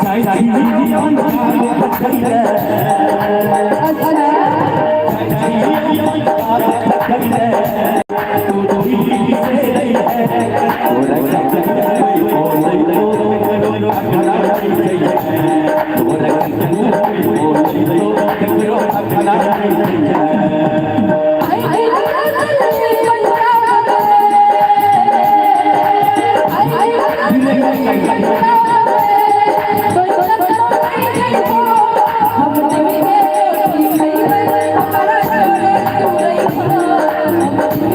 जाइ छी पंजाब खटैले। अच्छा। जाइ छी पंजाब खटैले, तू ठीक से रहिहे। तोरा कतनो कोइ बोलैतो केकरो अखना नहि जइहे। तोरा कतनो कोइ बोलैतो केकरो अखना नहि जइहे। आई आई पंजाब आई पंजाब कोई कतनो नहीं जइबो हम के रोटी खइबै हमरा जोरे तू रहिहो। हम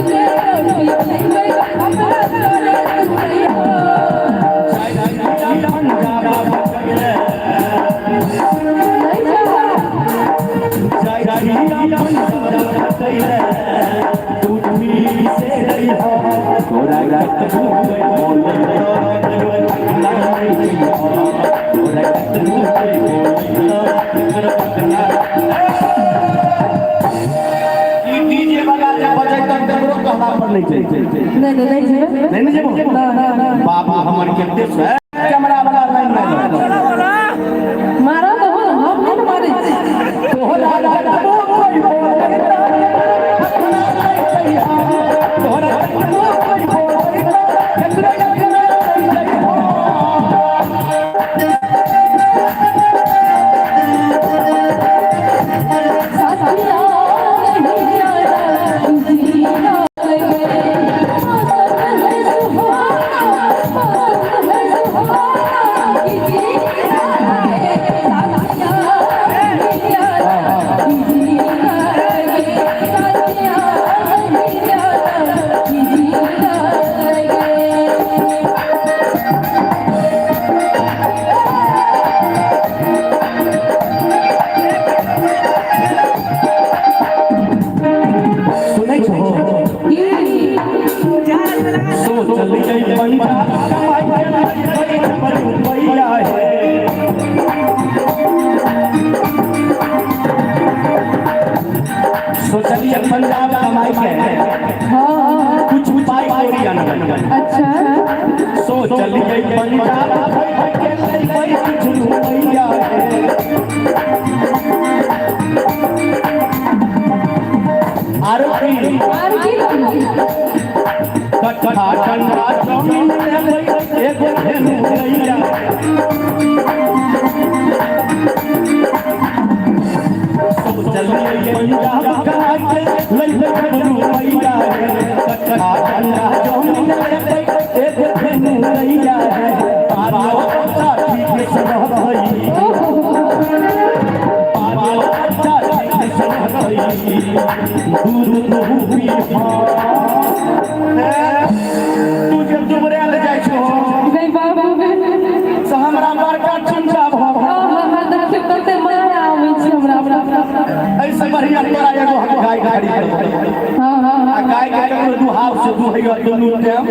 के रोटी खइबै हमरा जोरे तू रहिहो। जाइ छी पंजाब खटैले। नहीं जा। जाइ छी पंजाब खटैले, तू ठीक से रहिहो। तोरा कतनो कोइ बोलैतो केकरो अखना नहि जइहो। तोरा कतनो कोइ बोलैतो केकरो अखना। ई डीजे वाला जे बजैतन तकरो कहला पर नहि जइतै। नहीं नहीं नहीं जेबै। नहि ने जेबो? ना ना ना। बाबू हमर कते कैमरा वाला लाइन में मारा तो हो, हम नहीं ने मारै छी। तोहरा कतनो कोइ बोलैतो केकरो अखना नहि जइहो। तोहरा कतनो कोइ बोलैतो केकरो अखना नहि जइहो। साथिया नहीं जाना तुझी ना लगे। मौसम है सुहाना, मौसम है सुहाना किसी ना लगे। साथिया नहीं जाना तुझी ना लगे। साथिया नहीं जाना तुझी ना लगे। सुनै छहो? की? सोचलियै पंजाब कमाइ के लइबै जब रुपैया हे। सोचलियै पंजाब कमाइ के कुछ पाइ कौड़ी अनबै। अच्छा। सोचलियै पंजाब कमाइ के लइबै कुछ रुपैया हे। आरो की? आर की? कट्ठा डंडा जमीन लेबै, एगो धेनु गैया। सोचलियै पंजाब कमाइ के लइबै जब रुपैया हे। कट्ठा डंडा जमीन लेबै, एगो धेनु गैया हे। बालो बच्चा ठीक से रहतै, बालो बच्चा ठीक से रहतै, दूध तू पीहा। तू जे दुबरायल जाइ छहो गई बाबू गई। से हमरा बड़का चिंता भऽ हाँ हाँ हाँ, देखियौ कते माया आबै छै हमरा। एहिसँ बढ़िया तोरा एगो हम गाय खरीद देबै। हाँ हाँ आ हाँ गाय के ककरो दुहाव से दुहैया दुनू टाइम,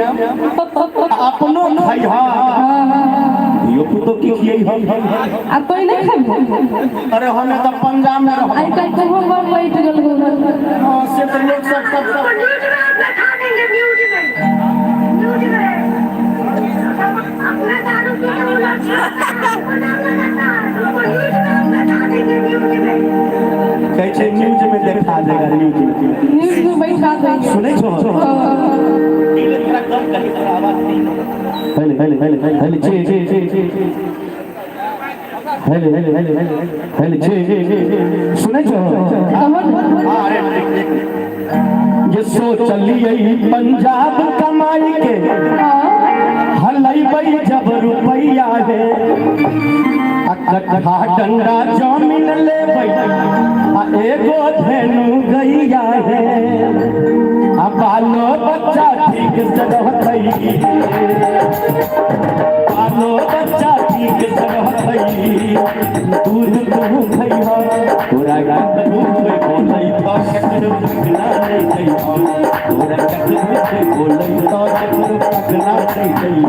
आ अपनो खैहा, धियो पुतो की खियै हम। आ कोई नहीं खेबै? अरे हमे तऽ पंजाब में रहब। आइ काल्हि तऽ हम बड़ बैठ गेल। हाँ, से तऽ लोक सब सब सब न्यूज में आप दिखा देंगे, न्यूज में, न्यूज में। सब अपना दारू पी के वो लोग नाम लगाता है, उसको न्यूज में हम दिखा देंगे, न्यूज में। कहै छै न्यूज में देखा देगा, न्यूज में। न्यूज में बैठा देंगे। सुनै छहो? हाँ। थोड़ा कम करी, थोड़ा आवाज नहीं। हेले हेले हेले हेले छे हेले हेले हेले हेले छे। सुनै छहो? अरे ये सोचलियै पंजाब कमाई के हलैबै जब रुपैया हे। आ कट्ठा डंडा जमीन लेबै, आ एगो धेनु गैया हे। आ बालो बच्चा ठीक से रहतै, बालो बच्चा ठीक से रहतै, दूध तू खैह। तोरा कतनो कोइ बोलै तऽ केकरो अखना नहि जइह। तोरा कतनो कोइ बोलै तऽ केकरो अखना नहि जइह।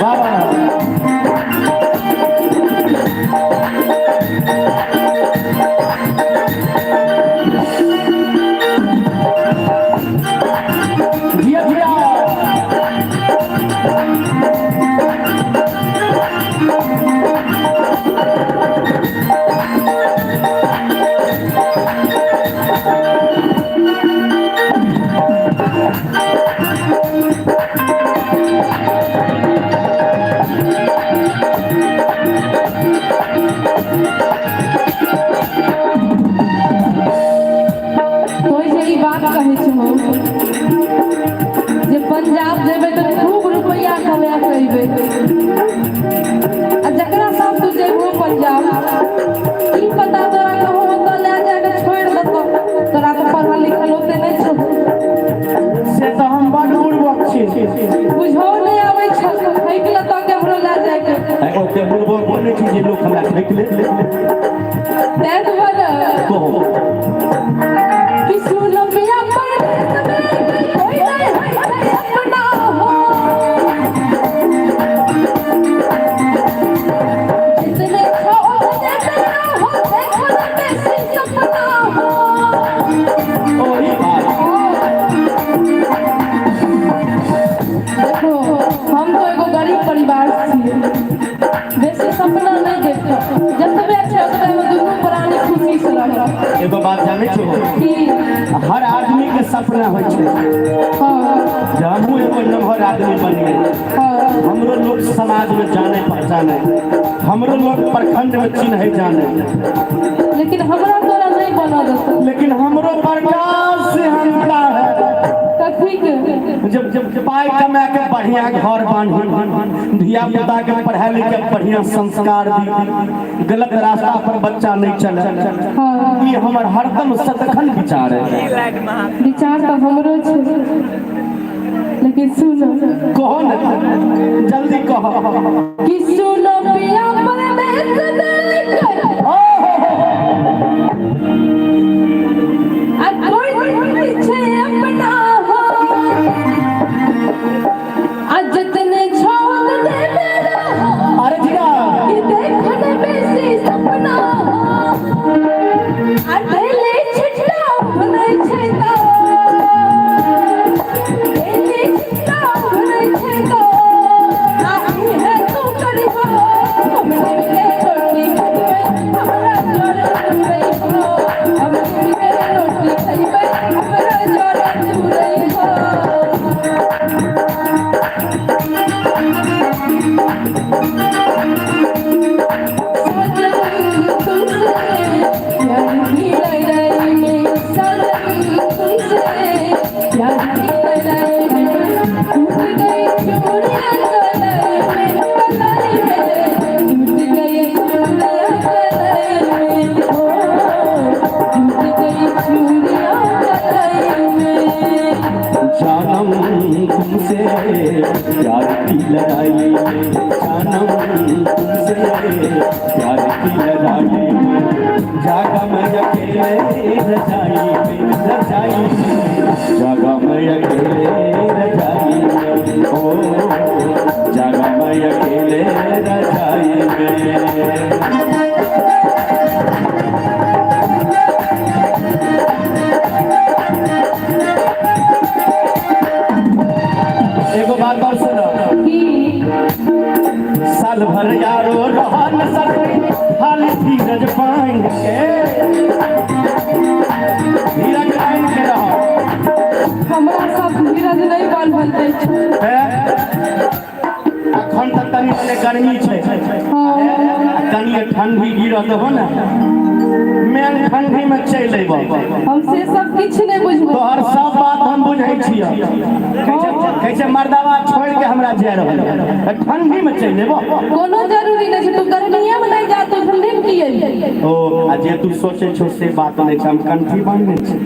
वाह वाह। छलहुँ जे पंजाब जेबै तऽ खूब रुपैआ कमा कऽ अयबै आ जकरा साथ तू जेबहो पंजाब की पता तोरा कहूँ ओतऽ लए जाके छोड़ि देतौ तोरा तऽ पढ़ल लिखल ओते नहि छौ से तऽ हम बड बुड़बक छी। बुझो नहि आबै छौ ठकि लेतौ केम्हरो लए जाके। ओते बुड़बक नहि छी जे लोक हमरा ठकि लेत। तैं दुआरे कहू कि सुनो पिया परदेस में कोई नहीं है अपना हो जितने छोड़ देते हो देखो न बेसी सपना हो। ओही बात। देखो हम तो एगो गरीब परिवार छियै बेसी सपना नहीं देखो जतबे छै ओतबे मे दुनू प्राणी खुशी से रहब। एगो बात जानै छहो? की? हर आदमी के सपना होइ छै जे हमहूँ एगो नमहर आदमी बनिए, हमरो लोग समाज में जाने पहचाने, हमरो लोग प्रखंड में चिन्हे जाने। लेकिन हमरा तोरा नहीं बना देतौ। लेकिन हमरो प्रकाश से हमका है। कथी के? जब जब पाई कमा के बढ़िया घर बांधी, धिया पुता के पढ़ाई लिखे बढ़िया संस्कार दी, गलत रास्ता पर बच्चा नहीं चले। ये हमर हरदम सदखन विचार है। विचार तऽ हमरो छै लेकिन सुनो। कहो न, जल्दी कहो। कि सुनो पिया परदेस देकर आ कोई नहीं छै अपना हो आ जतने छोड़ देबे रहो अरे जीरा कि देखन बेसी सपना हो आ डेली छिट्टा उभरै छै तऽ डेली छिट्टा उभरै छै तऽ आ इहे तू करिहो हम के रोटी खइबै हमरा जरे जुड़ै हो हम के रोटी खइबै हमरा जरे जुड़ै हो। सजन तुमसे प्यार की लड़ाई में सजन तुमसे प्यार की लड़ाई में टूट गई चूड़ियां कलाई में कलाई में टूट गई चूड़ियां कलाई में ओ टूट गई चूड़ियां कलाई में। जानम तुमसे प्यार की लड़ाई में, जानम तुमसे प्यार की लड़ाई में, जागा मैं अकेले रजाई में, रजाई में, जागा मैं अकेले रजाई में, ओ जागा मैं अकेले रजाई में। एगो बात और सुनो। की? साल भर यारो रहन सके खाली धीरज पाइन के, धीरज पाइन के रहो। हमरा सब धीरज नहीं बांधल दै छै। हे, अखन तक तनी मने गर्मी छै। कनि ठंडी गिरत हो ने, मेन ठंडी में चलि अयबो। हम से सब किछु नहीं बुझबै। तोहर सब बात हम बुझै छियै। कैसे मर्दावा छोड़ के हमरा जा रहल है, ठंडी में चलि अयबो। कोनो जरूरी नहीं छै, तू गर्मिये में नहीं जा, तू ठंडी में की अयबी? ओ आ जे तू सोचै छौ से बात नहि छै, हम कंठी बान्हने छी।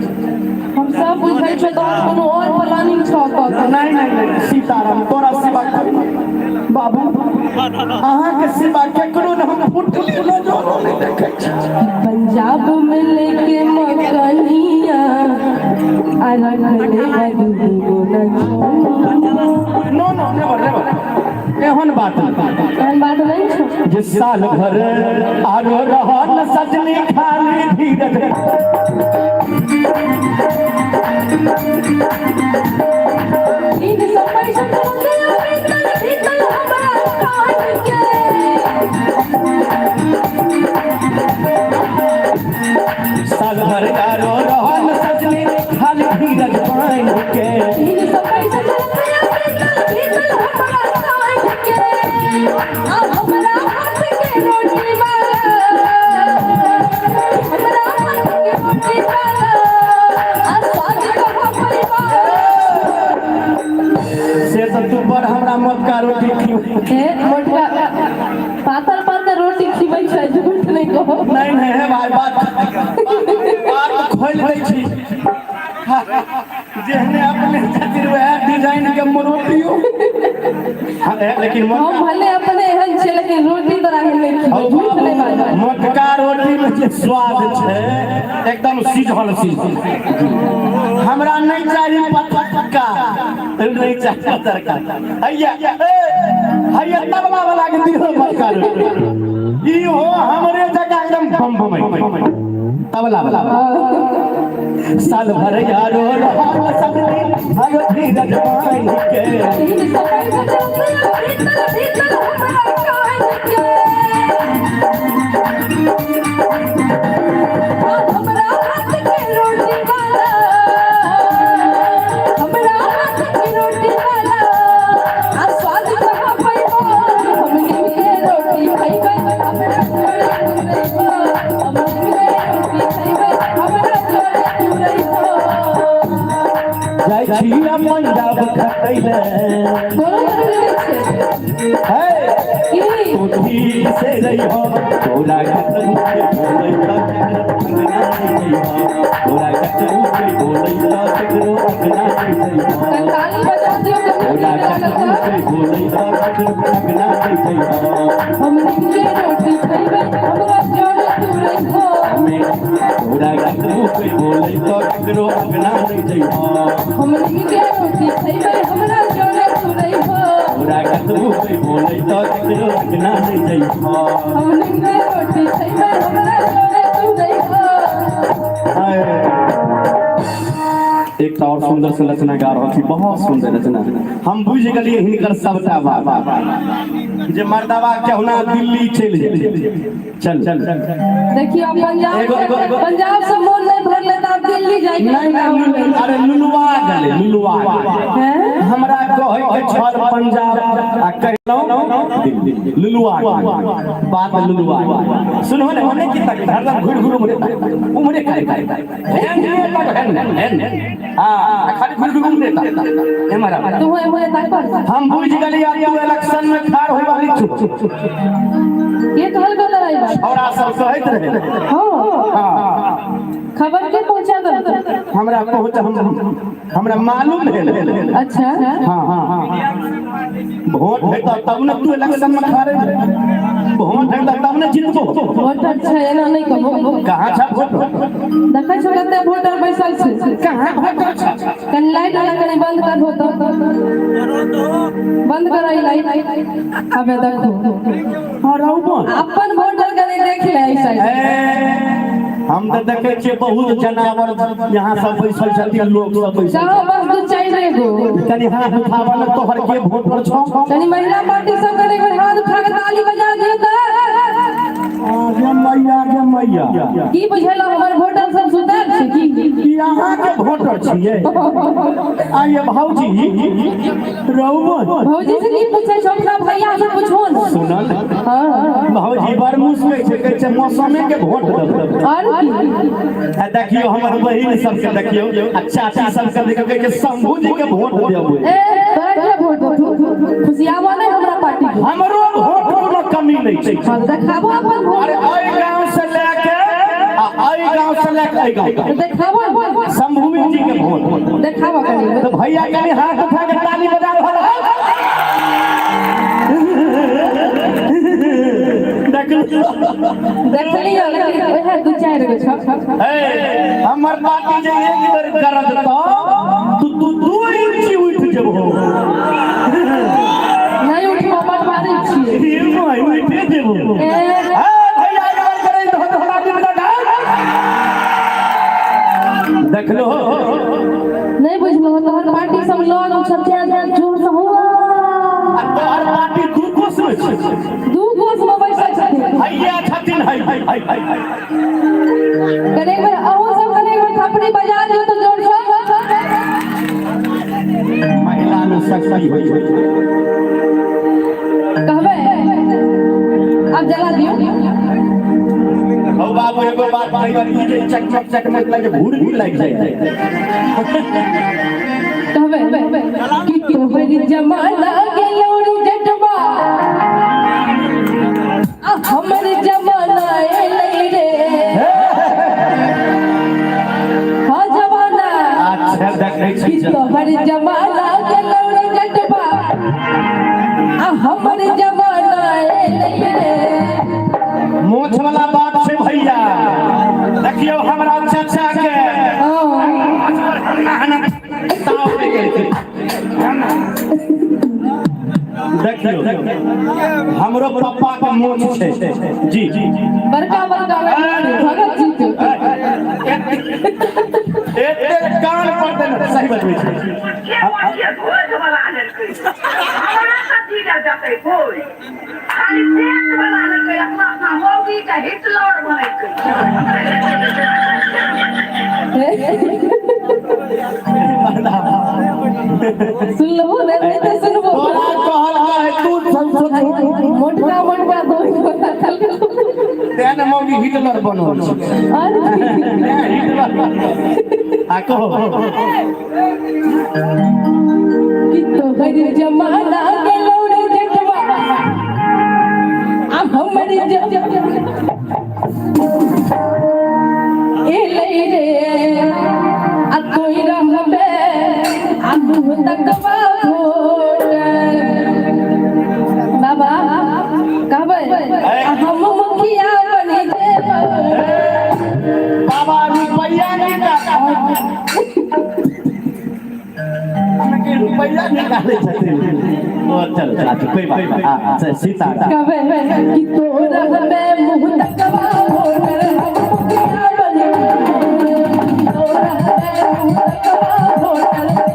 हम सब बुझै छै तोहर कोनो और प्लानिंग छौ कऽ। नहीं नहीं नहीं, सीताराम, तोरा सिवा कोई नहीं। बाबू, अहाँके सिवा केकरो ने हम फुटली नजरो नहि देखै छी। पंजाब में लेके मकनिया आ रखले बदू नो नो, नेवर नेवर, एहन बात नहि। एहन बात नहीं छौ। जे साल भर आरो रहन सजनी खाली धीरज 365 रुपया भीतर भीतर हमरा कान के। साल भर आरो रहन सजनी खाली धीरज बान्हि के। 365 रुपया भीतर भीतर हमरा कान के आ हमरा हाथ के रोटी वाला, हमरा हाथ के रोटी वाला आ स्वाद कहो परिवार। अपने खातिर वएह डिजाइन के रोटियो। हाँ, लेकिन हम भले अपने एहन छियै लेकिन रोटी तोरा एहन नहि खेबै, झूठ नहि बाजब। मोटका रोटी में जे स्वाद छै एकदम सिझल सिझल। हमरा नहीं चाही पतरका, नहीं चाही पतरका। हैया ए हैया तबला वाला के दिहो मोटका रोटी। ई हो हमरे जगह एकदम बम बम तबला वाला। साल भर यारो रहल सब दिन हर धीरज बांध के। तीन समय बजल भीतर भीतर हमरा कान के। हमरा हाथ के रोटी वाला, हमरा हाथ के रोटी वाला, आ स्वाद कहाँ पैबो? हम के रोटी खैबै, हमरा जोरे तुरैबो। हम के रोटी खैबै, हमरा जोरे तुरैबो। जाइ छी पंजाब खटैले। कोनो जरूरी नहि छै। है की तू ठीक से रहिहो, तोरा कतहु के बोलै त केकरो अंगना नहि जइहो। तोरा कतहु के बोलै त केकरो अंगना नहि जइहो। कंकाली बजा दियौ कहियो तोरा नीक लागत। कतहु के बोलै त केकरो अंगना नहि जइहो। हम के रोटी खैबै, हमरा जोरे तुरैबो। हमे तोरा कतहु के बोलै त केकरो अंगना नहि जइहो। हम के रोटी खैबै, हमरा जोरे तुरैबो। तोरा कतहु के बोलै त केकरो अंगना नहि जइहो। हम के रोटी खैबै, हमरा जोरे तुरैबो। एकटा और सुंदर से रचना गा रहल छी, बहुत सुंदर रचना। हम बुझि गेलियै हिनकर सबटा बात जे मर्दवा केहुना दिल्ली चलि जाइ। चल चल। देखियो पंजाब एगो- एगो- एगो- पंजाब से मोन नहीं भरले तऽ आब दिल्ली जाय के। नहीं नहीं, अरे लुलुआ गेलै, लुलुआ गेलै। हैं? हमरा कहै के छल पंजाब आ कहलहुँ दिल्ली। लुलुआ गेलै बात, लुलुआ गेलै। सुनहो ने, ओने की तक हरदम घुरि घुरि उम्हरे तक, उम्हरे खाली हेन हेन तक हेन हेन। हाँ, खाली घुरि घुरि उम्हरे तक एम्हर आ। तू होए तक पर। हम बुझि गेलियै तू इलेक्शन में ठाढ़ होय वाली छु। के कहल तोरा ई बात? छौड़ा सब कहैत रहे। हाँ? हाँ। खबर के पहुंचा दल? हमरा पहुँच हमरा मालूम भेल। अच्छा। हाँ हाँ हाँ, वोट हेतौ तब ने तू इलेक्शन में ठाढ़ हेबे, वोट हेतौ तब ने जीतबो। वोटर छै, एना नहि कहू। कहाँ छ वोट? देखै छौ कते वोटर बैसल छै। कहाँ वोटर छ? कनि लाइट वाला कनि बंद करहो तऽ, बंद करो ई लाइट। अबे देखो। हाँ, रहुबो। अपन वोटर कनि देख ले ऐसा। ए, हम तऽ देखै छियै बहुत जनावर यहाँ सब बैसल छथिन, लोग सब बैसल। कहाँ, बस दू चारि गो। कनि हाथ उठाबऽ ने, तोहर के वोटर छौ? कनि महिला पार्टी सब कनि एक बेर हाथ उठा के ताली बजा दियौ तऽ। गे मैया, गे मैया। की बुझेलौ, हमर वोटर सब सुतल छै की? ई अहाँके वोटर छियै? आइए भौजी, रहुबो। भौजी से की पूछै छौ, अपना भैया से पूछो ने। सुनल? हाँ। भौजी बड़ मुस्कै छै, कहै छै मौसमे के वोट देबै। और की? आ देखियौ हमर बहिन सबके देखियौ आ चाची सबके देखियौ, कहै छै शंभू जी के वोट देबै। ए, तोरा के वोट देबौ? खुशियाबो नहि हमरा पार्टी के। हमरो वोट कोनो कमी नहि छै। हाँ, देखाबो अपन अरे वोट। एहि गाँव से लए के आ एहि गाँव से लए के एहि गाँव तक देखाबो। शंभू जी के वोट। देखाबो कनि। तो भैया कनि हाथ उठा के ताली बजा रहल है। देखलू? देखलियो, लेकिन वएह दू चारि गो छौ। ए, हमर पार्टी जे एक बेर गरजतौ तू तू 2 इंची उठि जेबहो। नहि उठबो, बड़ मारै छियै। ई माय, उठि जेबहो। ए। ए भैया, एक बेर करै तो ताली बजा के। देखलो? नहि बुझलहुँ, तोहर पार्टी सब लग सब जोर से हुआ। आ तोहर पार्टी दू कोस में छै। दू कोस में बैसल छथिन। हैया छथिन, है है है है। कने एक बेर अहूँ सब कने एक बेर थपड़ी बजा दियौ तऽ जोर से। महिला में शक्ति होइ छै। कहबै आब जला दियौ। हौ बाबू, एगो बात कहियो, ई जे चकमक चकमक लागे, घूर घूर लागि जाइ। कहबै कि तोहर जमाना गेलौ रे जटवा आ हमर जमाना एलै रे। हाँ, जमाना। अच्छा, देखै कि छी। तोहर तोहर जमाना गेलौ रे जटबा आ हमर जमाना एलै रे। मोछ वाला बात छै भैया, देखियौ हमरा चाचा के देखियौ हमरो पप्पा के मोछ छै जी। बड़का बड़का भगत जी के एते कान पर देने सही बतबै छै। ये भोज वाला आनलकै, हमरा कथी लए देतै भोज? खाली पेट वाला आनलकै, अपना अपना मौगी के हिटलर बनेलकै। सुनलहु ने? नहि तऽ सुनबो। तोरा कहलका है तू संसद मोटका मोटका दोस्त तें ने मौगी हिटलर बनल छै। हिटलर आ कहो कि तोहर जमाना गेलौ रे जटवा आ हमर जमाना एलै रे, आ तोहि रहबे आ मुँह तकबा भोट बाबा कहबै आ हम मुखिया बनि जेबै। बाबा रुपैया निकाल, रुपैया निकालै छथिन। ओ चल चल, कोई बात नहीं। हाँ, सीता कहबै कि तोरा हमे मुँह तकबा भोट, हम मुखिया बनि जेबै। तोरा हमे मुँह तकबा भोट,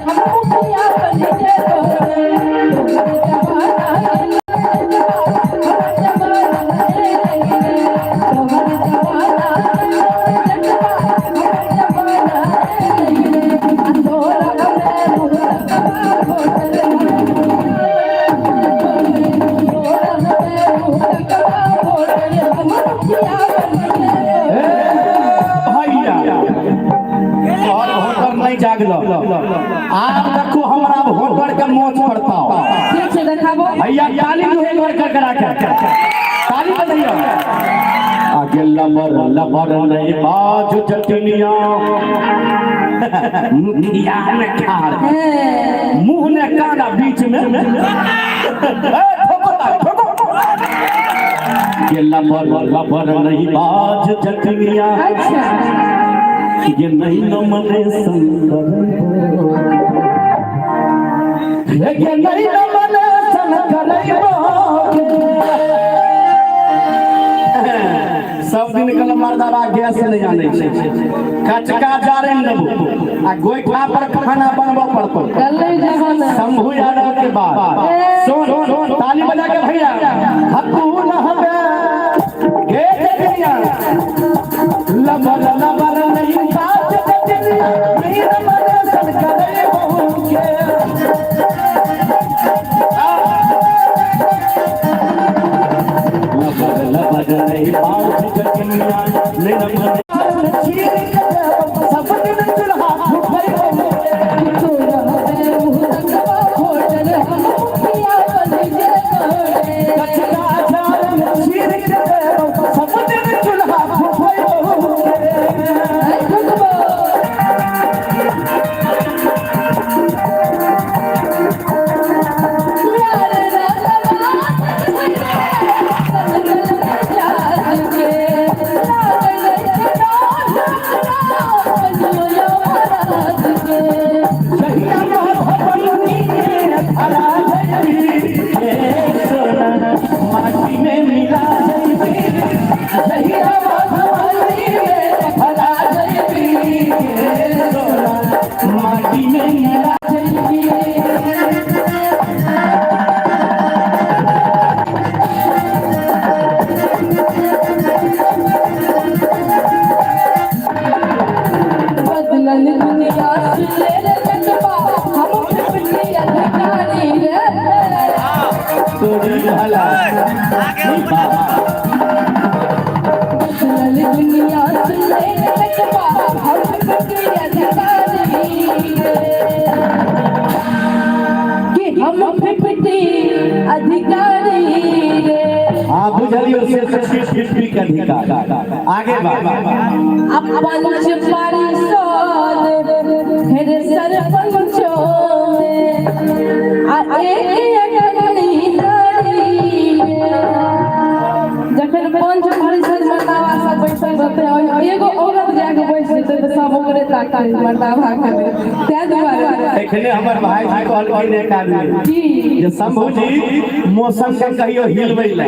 हम मुखिया बनि जेबै। तोहर जमाना हमर जमाना एलै रे। तोहर जमाना जटवा हमर जमाना एलै रे। आ तोरा हमे मुँह तकबा भोट, हम मुखिया बनि जेबै। तोरा हमे मुँह तकबा भोट, हम मुखिया बनि जेबै। भैया तोहर वोटर नहीं जागलो, आब देखो हमरा वोटर के मोच पड़ता। ठीक छै, देखाबो। भैया ताली जो है घर कर करा के ताली बजाइयो। आगे लबर लबर नहीं बाजू जटनिया, मुखिया ने ठाड़ मुंह ने काना बीच में। ए ठोको ताली, ठोको। ये लबर लबर नहीं बाज जटनिया, अच्छा, ये नहीं न मने शंकर, ये नहीं न मने शंकर। सब दिन कल मर्दाबा गैस नहीं आनै छै, कचका जारनि देबो आ गोइठा पर खाना बनबऽ पड़तौ। गलै जमाना। शंभू यादव के बाद सुन, ताली बजा के भैया। हत्तू न हबे गे जटिया, लबर लबर नहीं बात जटिया, वीर मन सन करे बहू के। लबर लबर नहीं बात जटिया, निरमन सब दिन चूल्हा फुकै बहू के। तोरा हमे मुँह तकबा भोट, हम मुखिया बनि जेबै। कचका जारन चीर के देबो, सब दिन चूल्हा फुकै बहू के। ऐ ठोकबो। यार जहिया भवनी हरा जइबी, हे सोना माटी में मिला जइबी। जहिया भवनी में हरा जइबी, हे सोना माटी में मिला जइबी। बदलल दुनिया सुनले रे जटवा, हम फिफ्टी अधिकारी रे। तोरी भला बदलल दुनिया सुनले रे जटवा, हम फिफ्टी अधिकारी रे। कि हम फिफ्टी अधिकारी रे। हाँ बुझलियो, से फिफ्टी के अधिकार। आगे बा आ पंच परिषद फिर सरपंचो हम ओकरे ताकबै मर्दाबा के ताहि दुआरे। एखने हमर भाई जी कहलखिन एक आदमी की जे शंभू जी मौसम के कहियो हिलबै ले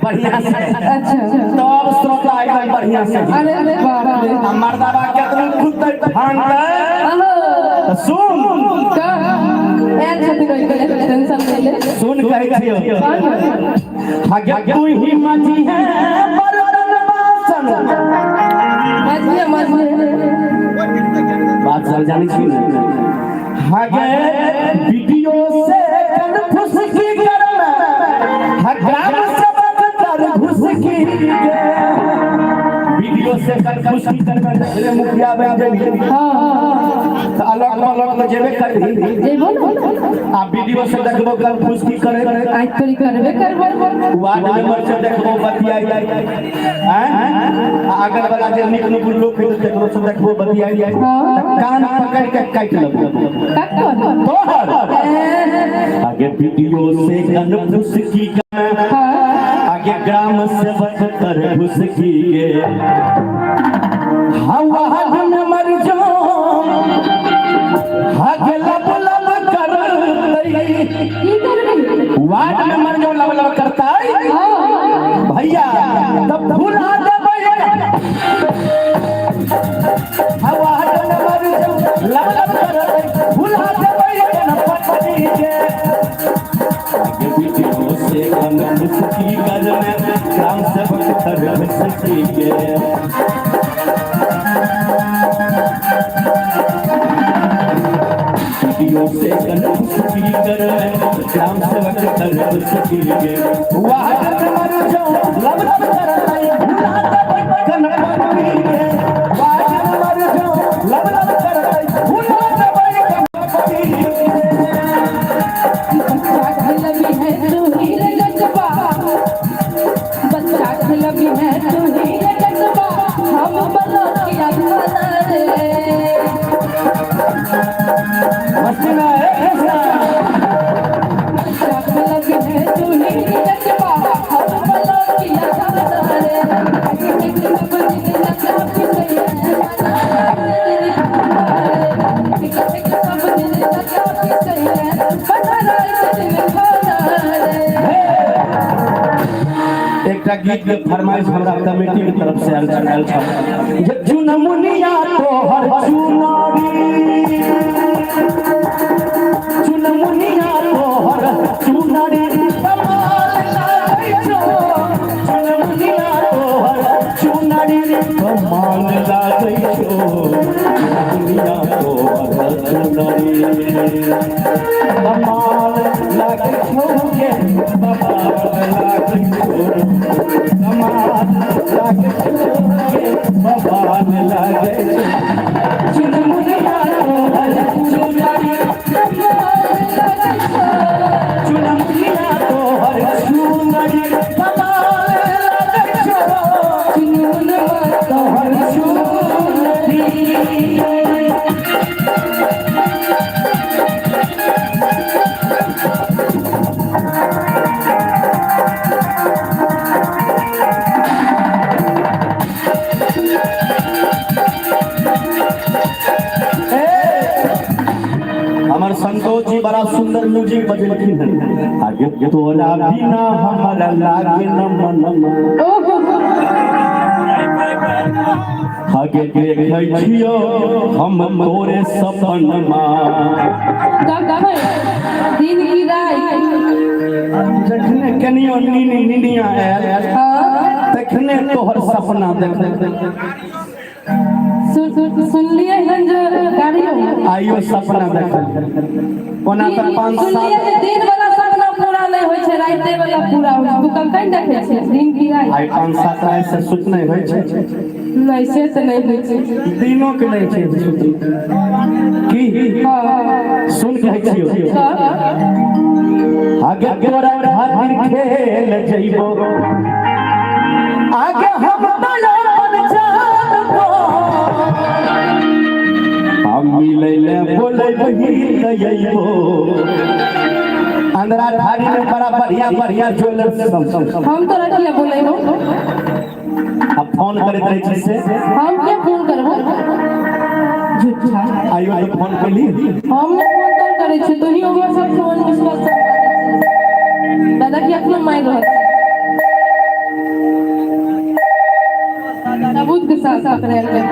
बढ़िया से, अच्छा तब श्रोता एकदम बढ़िया से। अरे बाप रे। आ मर्दाबा केतनो खुलतै फानतै अहो तऽ सुन का आयल छथिन ओहिके लेल टेंशन नहि ले। सुन कहै छियौ। हगे तू ही मजी है बर्तन बासन। मजिए मजिए बात सब जानै छी ने। हगे वीडियो से कन्फुसकी करमे हग्राम सबक तर घुसकी के वीडियो से कन्फुसकी करमे जखने मुखिया बनि जेबही हँ तऽ अलग अलग तऽ जेबे करबही। जेबो ने। आ वीडियो से देखबो कन्फुसकी करे आइ तोरी करबे करबो। वार्ड मेंबर से देखबो बतियाई आँय आ अगल बला जे नीक नुकुर लोक हेतै तकरो से देखबो बतियाई हाँ। तऽ कान पकड़ के काटि लेबो ककर? तोहर। आगे वीडियो से कन्फुसकी करमे हाँ आगे ग्राम सेवक तर घुसकी गे हवा में मर जो आगे लब लब कर की करबी? वार्ड में मर जो लब लब करता है हाँ भैया तब भुला देबै। हवा में मर जो लब लब करतै भुला देबै गणपति के। आगे वीडियो से कन्फुसकी करमे ग्राम सेवक तर घुसकी के वीडियो से कन्फुसकी करमे ग्राम सेवक तर घुसकी के वार्ड में मर जो लब लब करतै भुला देबै गणपति के। वार्ड में मर जो लब लब करतै भुला देबै गणपति के। बच्चा खेलबी है तू ही रे गजबा, बच्चा खेलबी है तू ही रे गजबा, हम बलोकिया खाना रे। मस्ती में ए कृष्णा। बच्चा खेलबी है तू ही रे गजबा, हम बलोकिया खाना रे। एक एक सब दिन लगा पिसै है मना रे। एक एक सब दिन लगा पिसै है बना रात दिन खाना रे। एकटा गीत के फरमाइश हमरा कमेटी के तरफ से आयल छल जे चुनमुनिया तोहर चुनरी, चुनमुनिया तोहर चुनरी कमाल लागै छौ, चुनमुनिया तोहर चुनरी कमाल लागै छौ, चुनमुनिया तोहर चुनरी कमाल लागै छौ गे, कमाल लागै छौ, कमाल लागै छौ गे, कमाल लागै छौ, चुनमुनिया तोहर चुनरी चुनमुनिया तोहर चुनरी कमाल लागै छौ, तोहर चुनरी। हमर संतोष जी बड़ा सुंदर म्यूजिक बजेलखिन हन। आगे तोरा बिना हमरा लागे न मनमा, आगे देखै छियौ हम तोरे सपनमा। दिन की रात जखने कनियो नीन निनिया आयल हाँ तखने तोहर सपना देखै। सुनलियै हन जे गाड़ियो आइयो सपना देखल ओना तऽ 5 सुनलियै साल जे दिन वाला सपना पूरा नहि होइ छै, राते वाला पूरा होइ छै। तू कखन देखै छै दिन की राति? आइ 5-7 राति से सुतनाइ होइ छै। नहि, से तऽ नहि होइ छै। दिनो के नहि छै सुतल की। हाँ सुन कहै छियौ। हाँ आगे तोरा खातिर खेल जइबो, आगे हम तऽ अपन जान को हम मिलै ले बोलैबही तऽ अइबो। अंदरा थारी में बड़ा बढ़िया बढ़िया ज्वेलर्स सब। हम तोरा किया बोलेबो? आ फोन करैत रहै छी से। हम किया फोन करबो? झूठा। आइयो तो फोन कैली। हम नहि फोन तोन करै छियै, तोही ओमहर सब फोन मिस कॉल सब करै छियै। दादा की अखनो मारि रहल छै। सबूत के साथ पकड़ायल गेल।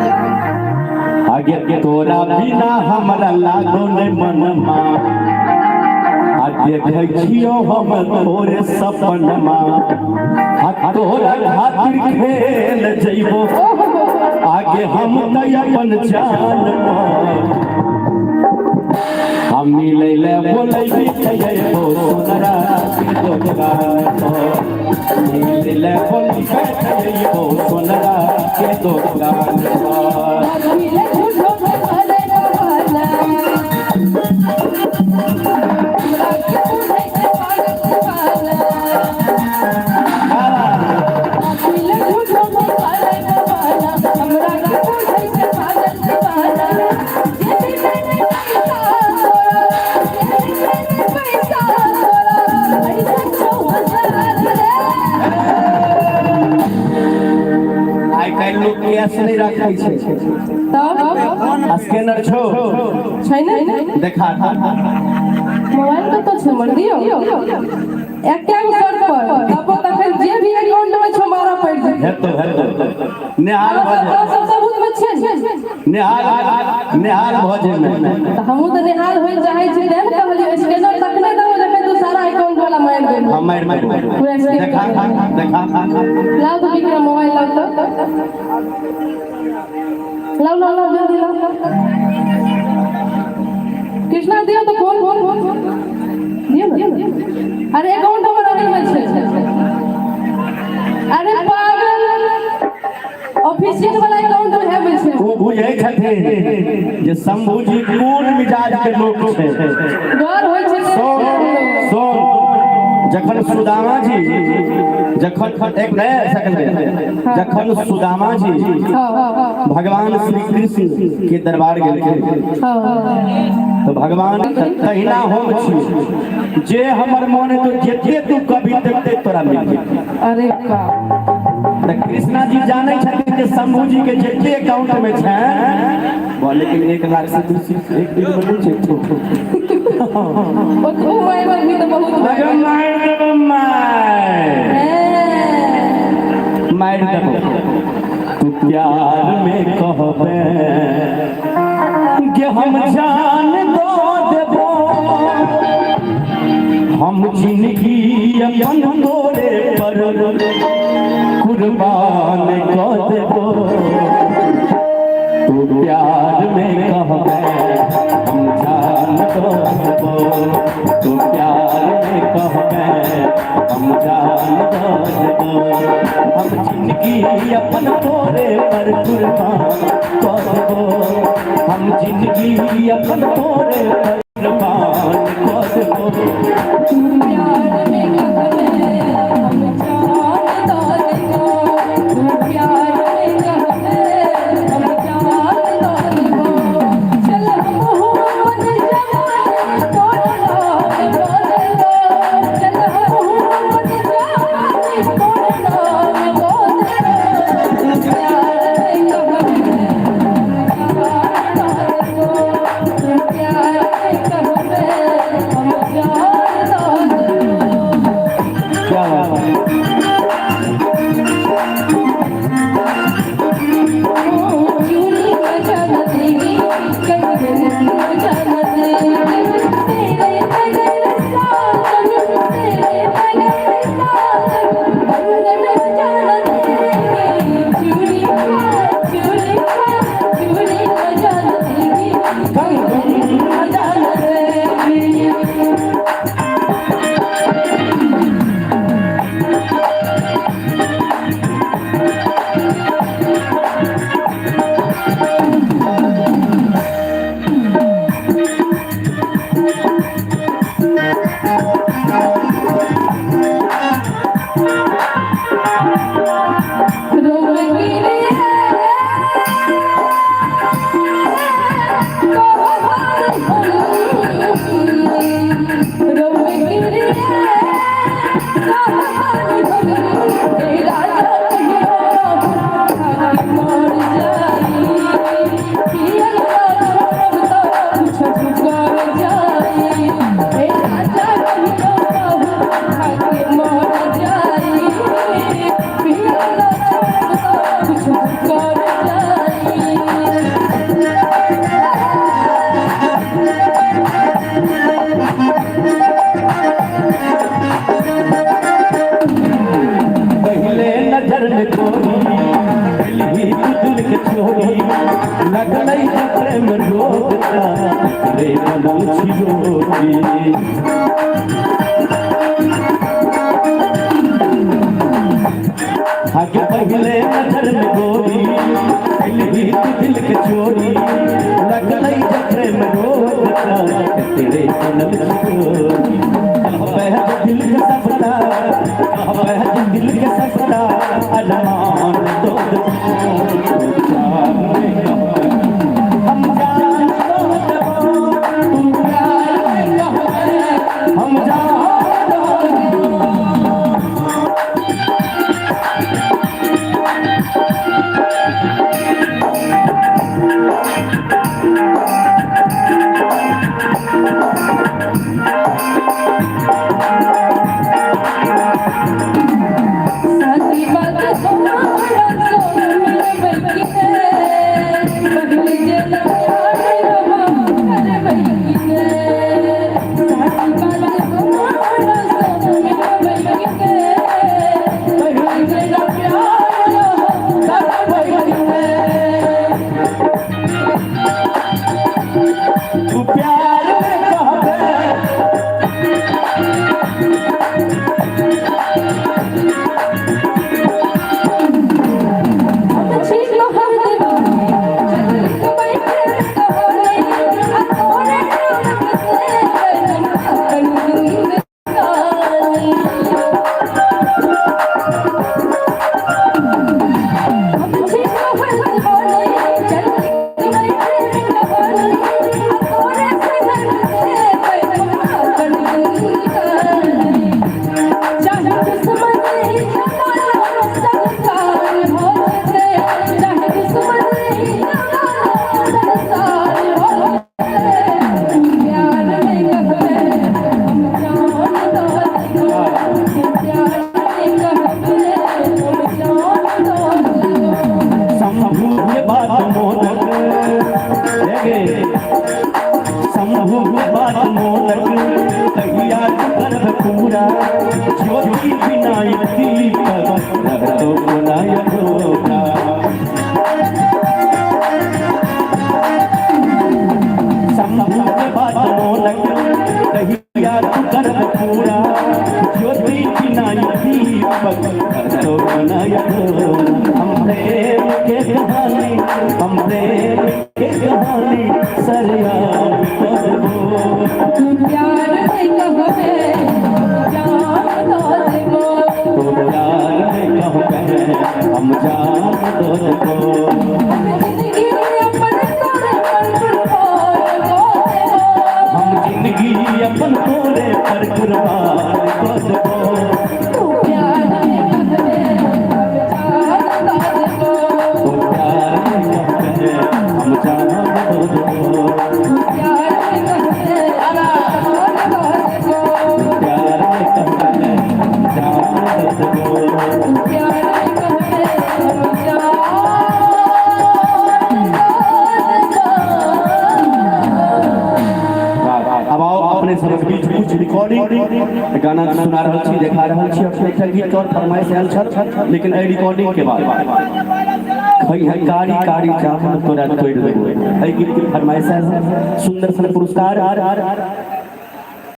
आगे तोरा बिना हमरा लागो नै मनमा, आ देखै छियौ हम तोरे सपनमा, आ तोरा खातिर खेल जइबो आगे हम तऽ अपन जान। हम मिलै ले बोलैबी जइबो सोनरा के दोकान पर, मिलै ले बोलैबी जइबो सोनरा के दोकान पर। मिले झूठो के भले बहाना, हमरा के बुझै छै पागल दीवाना। मिले झूठो के भले बहाना, हमरा के बुझै छै पागल दीवाना। जेबी में नै पैसा तोरा, जेबी में नै पैसा तोरा, ऐसन छौ हजार रे। आइ काल्हि लोक कैश नहि राखै छै। तब? स्कैनर छौ? छै ने। देखा। मोबाइल कतऽ छै हमर? दियौ एकटा गो शर्त पर, तब तखन जे भी अकाउंट में छौ मारऽ पड़ि जेतै। हेतो हेतो, नेहाल भऽ सब जाय। सब सबूत में छै ने। नेहाल नेहाल भऽ जेबै। तऽ हमहूँ तऽ नेहाल होइ चाहै छी, तें ने कहलियौ। स्कैनर तखने देबो जखन तू सारा अकाउंट वाला मारि देबो। हम मारि मारि। पूरा स्कैन। देखा देखा। लाउ तऽ विक्रम, मोबाइल लाउ तऽ, लाउ लाउ लाउ, जल्दी लाउ। कृष्णा, दियौ तऽ फोन, फोन दियौ ने। अरे, अकाउंट हमर अगल में छै। अरे पागल, ऑफिशियल वाला अकाउंट में है छै। ओ बुझै छथिन जे शंभू जी कोन मिजाज के लोक छै। डर होइ छै। सुन सुन, जखन सुदामा जी, जखन एक नहि सेकंड, जखन सुदामा जी भगवान श्री कृष्ण के दरबार गेलखिन तऽ भगवान तहिना हम छी, जे हमर मन हेतौ, जते तू कभी देखते तोरा मिल जेतै। अरे बाप! तऽ कृष्णा जी जानै छथिन जे शंभू जी के जते अकाउंट में छै, लेकिन 1 लाख से बेसी एक दिन में नहि छै। ओतबो मारि देबही तऽ बहुत भऽ अरे गेल। मारि देबो मारि। मारि देबो। तू प्यार में कहबे कि हम जान दो देबो, हम जिंदगी अपन तोरे पर कुर्बान कऽ देबो। तू प्यार में कहबे हम जान दो देबो, तू प्यार में कहबे हम जान दो देबो, हम जिंदगी अपन तोरे पर कुर्बान कऽ देबो, हम जिंदगी अपन तोरे पर कुर्बान कऽ देबो। तू प्यार में कहबे हम जान दो देबो, तू प्यार में कहबे हम जान दो देबो, चल हमहूँ अपन जवानी तोर नाम कऽ देबो, चल हमहूँ अपन जवानी तोर नाम कऽ देबो। तू प्यार में कहबे हम जान दो देबो, तू प्यार में हे राजा कहियो माहुर खाके मर जाई पियल ना छोड़ब त कुछ कर जाई। पहले नजर में गोरी दिल ही तू दिल के छोड़ी लगलै जे प्रेम रोग रे बनल छी रोगी। आगे पहले नजर में गोरी दिल ही तू दिल के छोड़ी लगलै जे प्रेम रोग तेरे बनल छी रोगी। कहबै जे दिल के सबटा, कहबै जे दिल के सबटा अरमान दो देबो, प्यार में कहबै हम जान दो देबो, तू प्यार में कहबै हम जान दो देबो। साची बात तुम्हारा सोन मिलबै कि ने, पगली जेना प्यार हम करबै कि ने। साची बात तुम्हारा सोन मिलबै कि ने, पगली जेना प्यार हम करबै कि ने। तू प्यार में कहबै हम छी तोहर दीवानी, चल लिखबै प्रेम कहानी, आ तोरे नाम से अपन जिंदगानी। हम छी तोहर दीवानी, चल लिखबै प्रेम कहानी, आ तोरे शहर से अपन जिंदगानी। चाहे दुश्मन ही जमाना संसार हो जेतै, चाहे दुश्मन ही जमाना संसार हो जेतै, तू प्यार में कहबै हम जान दऽ देबौ, तू प्यार में कहबै हम जान दऽ देबौ। शंभू के बात मोदक गे, शंभू के बात मोदक कहिया तू करब पूरा, ज्योति बिना दीपक रहतो कोना अधूरा। शंभू के बात मोदक कहिया तू करब पूरा, ज्योति बिना दीपक रहतो कोना अधूरा। हम प्रेम के कहानी, हम प्रेम के कहानी सरेआम करबो, तू प्यार में कहबै हम जान दऽ देबौ, तू प्यार में कहबै हम जान दो देबो। हम जिंदगी अपन तोरे पर कुर्बान कऽ देबौ, हम जिंदगी अपन तोरे पर कुर्बान कऽ देबो, तू प्यार में कहबै हम जान दऽ देबौ, तू प्यार में कहबै हम जान दो देबो, तू प्यार में कहबै हम जान दऽ देबौ, तू प्यार में कहबै हम जान दो देबो, तू प्यार में कहबै हम जान दऽ देबौ। अब आओ अपने सबक बीच कुछ रिकॉर्डिंग गाना सुना रहल छी, देखा रहल छी। अपने एकटा गीत और फरमाइश आयल छल, लेकिन एहि रिकॉर्डिंग के बाद खई है कारी कारी जामुन तोरा तोड़ि देबो, एहि गीत के फरमाइश आयल, सुंदर सन पुरस्कार।